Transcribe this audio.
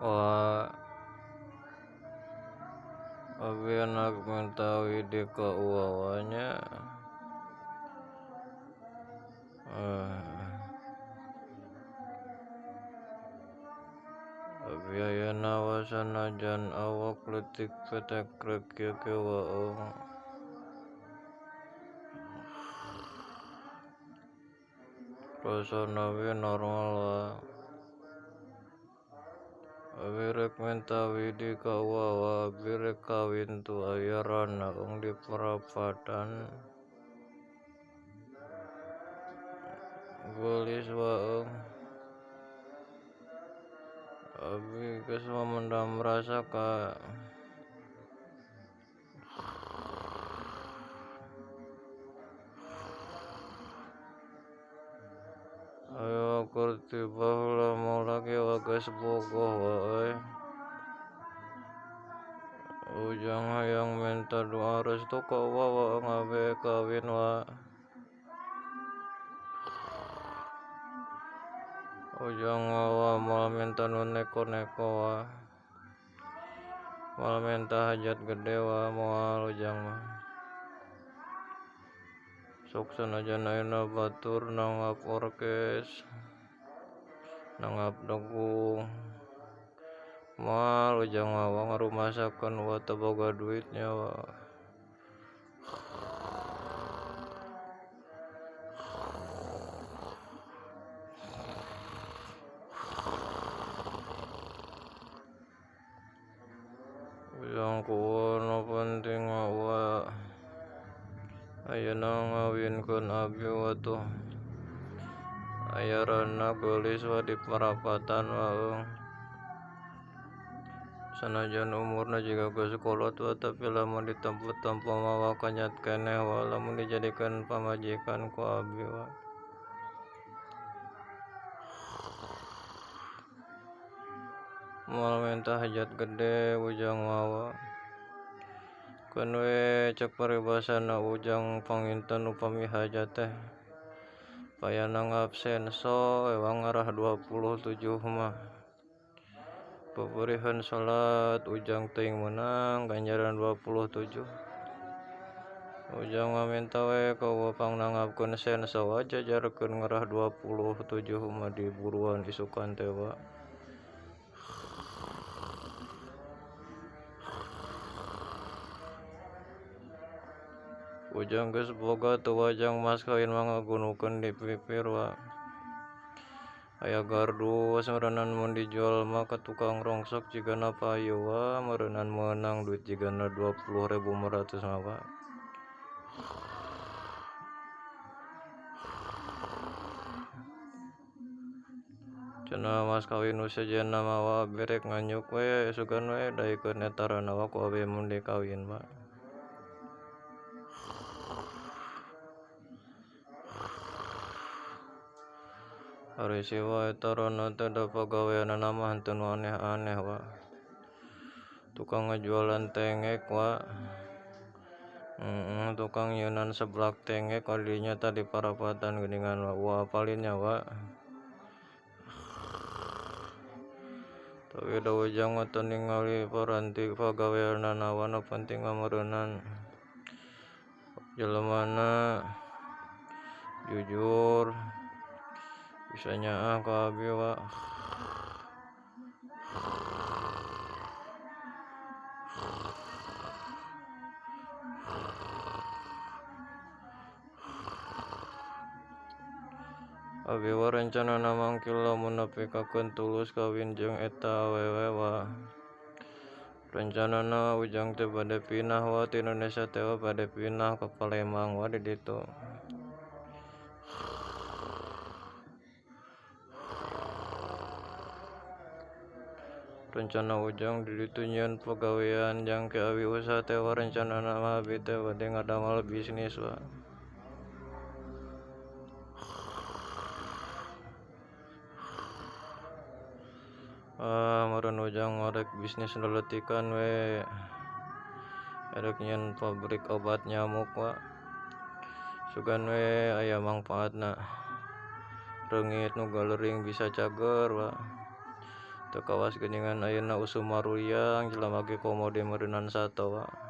Wah, abi anak minta widi ka uwa nya. Abi ayeuna wa sanajan awak leutik petekrek kieu ge waeung. Rasana we normal wa. Abi rek minta widi ka uwa abi rek kawin tuh aya ranaung di parapatan. Geulis waeung. Abi geus memendam rasa ka ayo keur ti baheula moal ge wa geus bogoh wa euy. Ujang hayang minta doa restu ka uwa wa ngabe kawin wa. Ujang wa moal minta nu neko-neko wa. Moal minta hajat gede wa moal ujang mah. Sok sanajan ayeuna batur nanggap orkes, nanggap degung. Moal ujang mah wa ngarumasakeun wa teu boga duitnya wa. Ujang ku nu penting mah wa ayeuna ngawinkeun abi wa tuh. Aya rana geulis wa di parapatan waeung. Sanajan umurna jiga geus kolot wa tapi lamun ditempo-tempo mah wa kanyat keneh wa lamun dijadikeun pamajikan ku abi wa. Moal minta hajat gede ujang mah wa. Keun we cek paribasana ujang panginten upami hajat teh paya nanggap senso ewang ngarah 27 mah. Peperihan salat ujang teuing meunang ganjaran 27. Ujang mah minta we ka uwa pangnanggapkeun senso wa jajarkeun ngarah 27 mah di buruan isukan teh wa. Ujang geus boga teu wajang mas kawin mah ngagunukeun di pipir wa. Aya gardus meureunan mun dijual mah ka tukang rongsok jigana payu wa meureunan meunang duit jigana 20.500 mah wa. Cenah mas kawin nu sejenna mah wa berek nganyuk we sugan we daekeun eta rana wa ku abi mun dikawin mah. Ari siwa eta rana teh da pagaweanana mah henteu nu aneh-aneh wa. Tukang ngajualan tengek wa. Tukang nyeunan seblak tengek kadinya tadi parapatan geuningan wa. Wa apalin nya wa. Tapi da ujang mah teu ningali paranti pagaweanana wa nu penting mah meureunan jelemana jujur bisa nyaah ka abi wa. Abi wa rencanana mangkil lamun nepi kakeun tulus kawin jeung eta awewe wa. Rencanana ujang teh bade pindah wa ti Indonesia teh wa bade pindah ka Palembang wa di ditu. Rencana Ujang di ditu nyieun pagawean jang ke awi usaha teh wa rencanana mah abi teh bade ngadamal bisnis wa. Ah meureun Ujang mah rek bisnis leletikan we. Erek nyieun pabrik obat nyamuk wa. Sugan we aya mangpaatna. Reungit nu galering bisa cager wa. Teu kawas geuningan ayeuna usum maruriang jelema ge komo deui meureunan sato wa.